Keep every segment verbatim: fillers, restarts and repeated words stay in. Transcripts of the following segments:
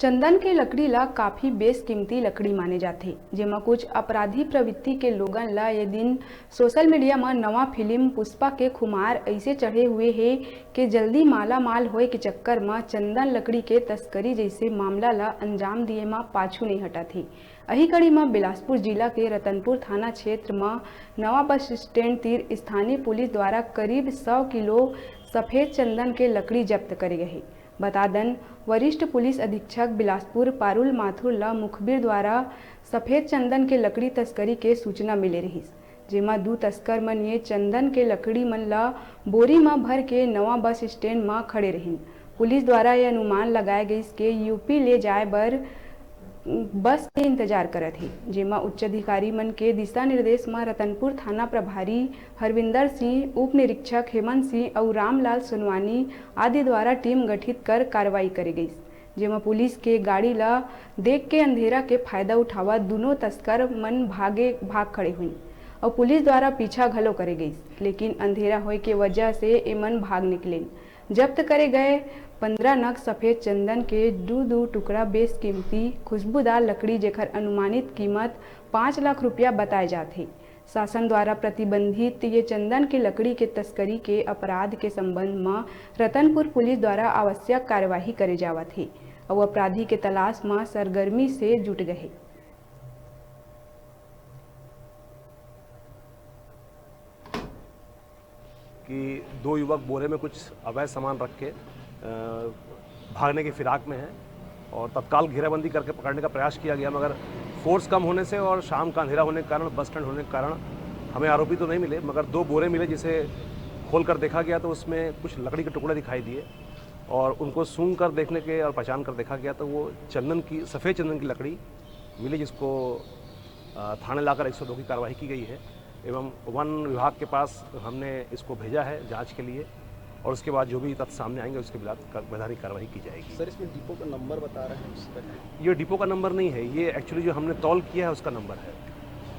चंदन के लकड़ी ला काफी बेसकीमती लकड़ी माने जाथे, जेमा कुछ अपराधी प्रवृत्ति के लोगन ला ये दिन सोशल मीडिया म नवा फिल्म पुष्पा के खुमार अइसे चढ़े हुए हे के जल्दी मालामाल होए के चक्कर म चंदन लकड़ी के तस्करी जइसे मामला ला अंजाम दिए म पाछू नइ हटत हे। अही कड़ी म बिलासपुर जिला के रतनपुर थाना क्षेत्र म नवा बस स्टैंड तीर स्थानीय पुलिस द्वारा करीब सौ किलो सफेद चंदन के लकड़ी जब्त करे गए हे। बता दन, वरिष्ठ पुलिस अधीक्षक बिलासपुर पारुल माथुर ल मुखबिर द्वारा सफेद चंदन के लकड़ी तस्करी के सूचना मिले रहिस, जेमा दू तस्कर मन ये चंदन के लकड़ी मन ल बोरी म भर के नवा बस स्टैंड म खड़े रहिन। पुलिस द्वारा ये अनुमान लगाए गइस के यूपी ले जाए बर बस के इंतजार करत हे, जेमा उच्च अधिकारी मन के दिशा निर्देश म रतनपुर थाना प्रभारी हरविंदर सिंह, उप निरीक्षक हेमंत सिंह अउ रामलाल सोनवानी आदि द्वारा टीम गठित कर कार्रवाई करे गइस, जेमा पुलिस के गाड़ी ल देख के अंधेरा के फायदा उठावत दुनों तस्कर मन भागे, भाग खड़े हुइन अउ पुलिस द्वारा पीछा घलो करे गइस, लेकिन अंधेरा होए के वजह से एमन भाग निकलेन। जब्त करे गए पंद्रह नग सफेद चंदन के दू दू टुकड़ा बेसकीमती खुशबूदार लकड़ी, जेकर अनुमानित कीमत पाँच लाख रुपया बताए जात हे। शासन द्वारा प्रतिबंधित ये चंदन के लकड़ी के तस्करी के अपराध के संबंध म रतनपुर पुलिस द्वारा आवश्यक कार्यवाही करे जावत हे अउ अपराधी के तलाश म सरगर्मी से जुट गए हे। कि दो युवक बोरे में कुछ अवैध सामान रख के, अ, भागने की फिराक में हैं और तत्काल घेराबंदी करके पकड़ने का प्रयास किया गया, मगर फोर्स कम होने से और शाम का अंधेरा होने के कारण, बस स्टैंड होने के कारण हमें आरोपी तो नहीं मिले, मगर दो बोरे मिले, जिसे खोल कर देखा गया तो उसमें कुछ लकड़ी के टुकड़े दिखाई दिए और उनको सूंघ कर देखने के और पहचान कर देखा गया तो वो चंदन की, सफ़ेद चंदन की लकड़ी मिली, जिसको, अ, थाने लाकर एक सौ दो की कार्रवाई की गई है एवं वन विभाग के पास हमने इसको भेजा है जांच के लिए और उसके बाद जो भी तथ्य सामने आएंगे, उसके बाद कर-, वैधानिक कार्रवाई की जाएगी। सर, इसमें डिपो का नंबर बता रहे हैं, उसका क्या? ये डिपो का नंबर नहीं है, ये एक्चुअली जो हमने तौल किया है, उसका नंबर है।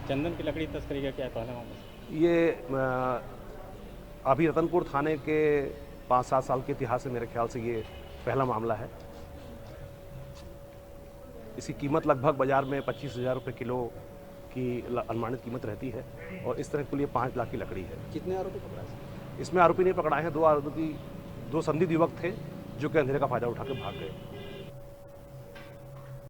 चंदन की लकड़ी तस्करी का क्या है पहला मामला? ये, अ, अभी रतनपुर थाने के पाँच सात साल के इतिहास से मेरे ख्याल से ये पहला मामला है। इसकी कीमत लगभग बाज़ार में पच्चीस हज़ार रुपये किलो की ल-, अनुमानित कीमत रहती है और इस तरह कुल ये पाँच लाख की लकड़ी है। कितने आरोपी पकड़ा है? इसमें आरोपी नहीं पकड़ाए हैं, दो आरोपी, दो संदिग्ध युवक थे जो कि अंधेरे का फ़ायदा उठा के भाग गए।